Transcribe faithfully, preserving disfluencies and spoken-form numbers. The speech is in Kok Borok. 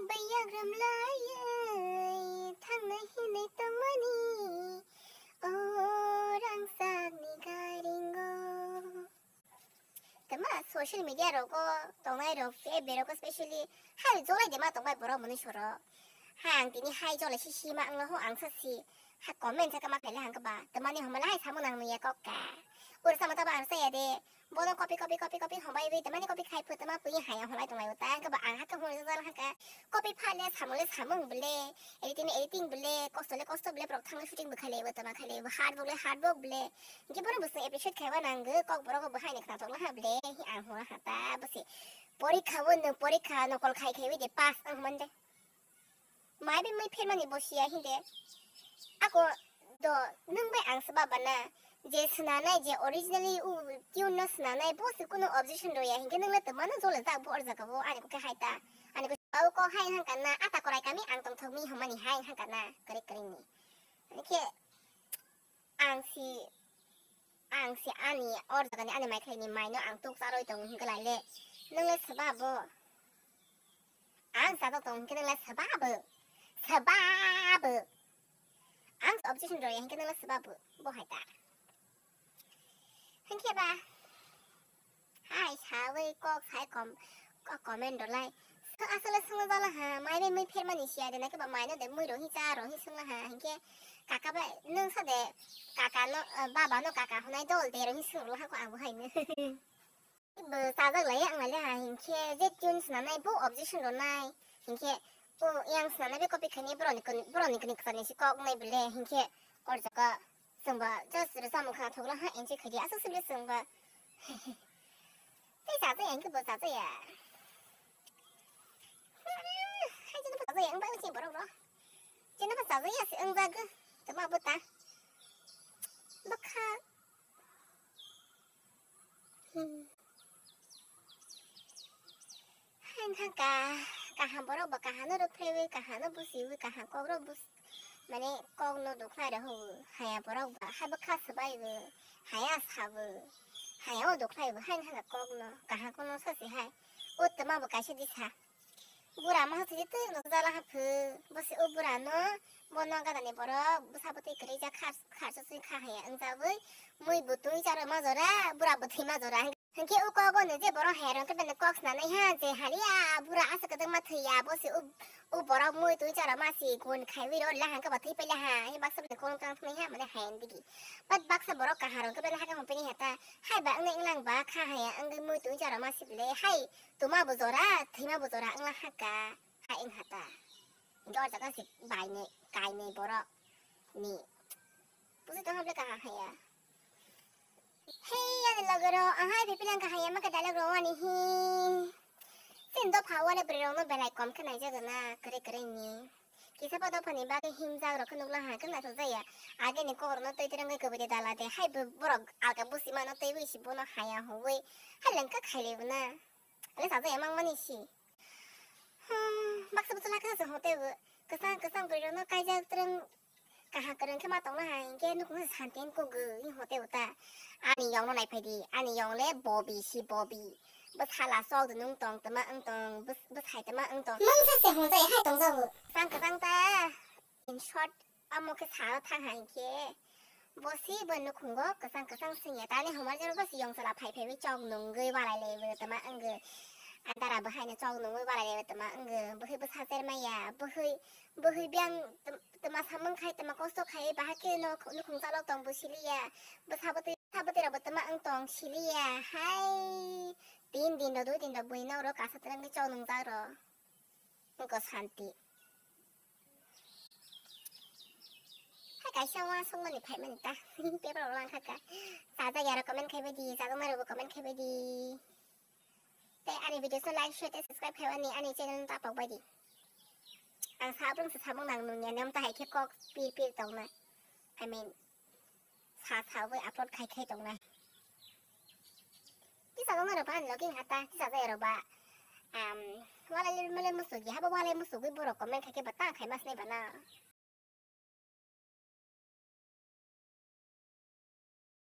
Bai yagram laiwi thangnai hinwi tongmani o rangchakni gairingo. Tama social media rogo tongnai rok, F B rogo specially hai jolai de ma tongbai borok mwnwi soro. Hai ang tini hai jolai si sima ang no ho ang sa si. Ha comment sa kama khaile hang kaba. Tamani homala hai samung nang nuya kok ka. Ur sama taba ang saya de. Bono copy, copy, copy, copy hombai wi tamani copy khai phu tama pui hai homlai tonglai uta. Kaba ang ha ka hon jala hang ka. Copy phale samung le samung bele. Editing, editing bele. Kosto le kosto bele. Prok thang shooting bkhale uta ma khale. Hard work le hard work bele. Hinkhe bono bwswng appreciate khaiba nangw, kok borok bo hai ni khnatok laha ble, hi ang hora hata bwse. Porikha o nwng porikha nokol khai khai wi de pass ang hwnde. Mai bai mui phermani bo siya hinde. Ako do nwng bai ang saba bana. Je swnanai, je originally u tune no swnanai, bo se kunu objection roya, hinkhe nwng le twmano jole jak bo or jaga bo ani khe hai ta. Ani khe ko hai hangkana, ata korai kami ang tongthok mi hwnmani hai hangkana, kare kare ni. Ani khe Ang si, ang si ani or jaga ni ani mai khlai ni mai no ang tuk charoi tongo hinkhe lai le. Nwng le saba bo. Ang sajak tongo hinkhe nwng le saba bo. Saba bo. Ang objection roi hinkhe nwng le saba bo. Bo hai ta. Hinkhe ba. Hai sawi kok sai kom, kok comment rwlai. Aswk le swngna jala ha, mai bai mui phermani siya de, nake ba mai no de mui rohi cha rohi swngla ha, hinkhe kaka bai nwng sa de, kaka no, eh, baba no kaka hwnai dol de rohi swngla ha ko ang bo hai no. Bo chajak lai ang lai ha, hinkhe je tune swnanai bo objection rwnai, hinkhe o yang swnanai be copy khainai boroni koni, boroni koni kwchani si kok nai bele, hinkhe or jaga. Chwngba just rwchapmung khna thokla ha enjoy khaidi aswk sibli chwngba. Tei chajaya hinkhe bo chajaya. Hai jeno bo chajaya wng bai chini borok rok. Jeno bo chajaya se wng jagw. Tama bo ta. Bwkha. Hmm. Hai wngkha ka, kaham borok bo kaham no rwphraiwi, kaham no busiwi, kaham kok rok bus-, mane kok no dukhlai rok hwnwi haya borok ba, hai bwkha swbaiwi, haya sawi, haya o dukhlaiwi, hai wngkha ka kok no, kaham kok no sasi hai. O twma bo kaisa disa. Bura ma hwtwi twi no jala haphu, bo se o bura no, bono gada ni borok bwsa bwtwi kwrwi jak khar, khar saswi kha haya wngjawi, mui bo twi charo ma jora, bura bo thwi ma jora. Hinkhe o kok o ni je borok hai rong khe bini kok swnamnai ha je haliya bura aswk kwdwkma thwiya bo se o, o borok mui twi chara ma si gun khaiwi rw la hangkhe bo thwi paila ha, he baksa bini kok tang thwngnai ha mane hai wng digi. But baksa borok kaham rong khe bini hakhe hong pini ha ta hai ba wngni wnglang ba kha haya wngwi mui twi chara ma si bwle hai twma bo jora thwima bo jora wngla ha ka hai wng ha ta. Hinkhe o jaga se bainai kainai borok ni busi tong ha bwle kaham haya. Hey, ani logero, ahai, pipilang kahaya ma ka dialogue ro ani hi. Sin dopha wale bwrwi rokno belai kom khe naijago na, kwrwi kwrwi ni. Kisa pa dopha ni bagwi himjak rok khe nukla ha khe naithok jaya. Age ni kok rokno twi twrwngwi kwbwi de dala de, hai bo borok alka busi mano twiwi si bono haya hongwi. Hai lengkha khailaibo na. Ale sajaya mangmani si. Hmm, baksa bwswk lakha se hote bo. Kwchang kwchang bwrwi rokno kaijak twrwng. Kaham kwrwng khe ma tongna hai hinkhe nukhung se santi wng kugwi hote uta. Ani yong no naiphai di, ani yong le bobi si bobi. Bwsala sok de nung tong tama wng tong, bwsai tama wng tong. Mungsa se hwnjai hai tongjago. Kwchang kwchang ta. In short, amo khe sa thang hai hinkhe. Bo si bo nukhungo kwchang kwchang singya. Tani homar jero bo si yong sala phai phaiwi chok nungwi walai laibo tama wngwi. Antara bo haino chok nungwi walai laibo tama wngwi. Bo hai bwsa cher maya. Bo hai, bo hai biyang twma samung khai, twma kosto khai, bahai khe no nukhung chalok tong bo siliya, bwsa bwtwi, bwsa bwtwi rok bo twma wng tong siliya, hai tin din rok, dui din rok, buini nok rok kasa twrwngwi chok nungjak rok, wngkha santi. Hai kaisa uansukmani phaimani ta, paper rok langkha ka, chajak ya rok comment khaibai di, chajaknai rok bo comment khaibai di. Tei ani videos no like, share tei subscribe khaimani ani channel no tapok bai di. Ang sabrung se samung nang nungya nem ta hai khe kok pir pir tongna. I mean, sa sawi upload khai khai tongna. Kisa gong aro ba ani logi hata kisa jai aro ba. Um, walai le mele musugi habo walai musugi borok comment khai khe ba ta khai mas nai ba na.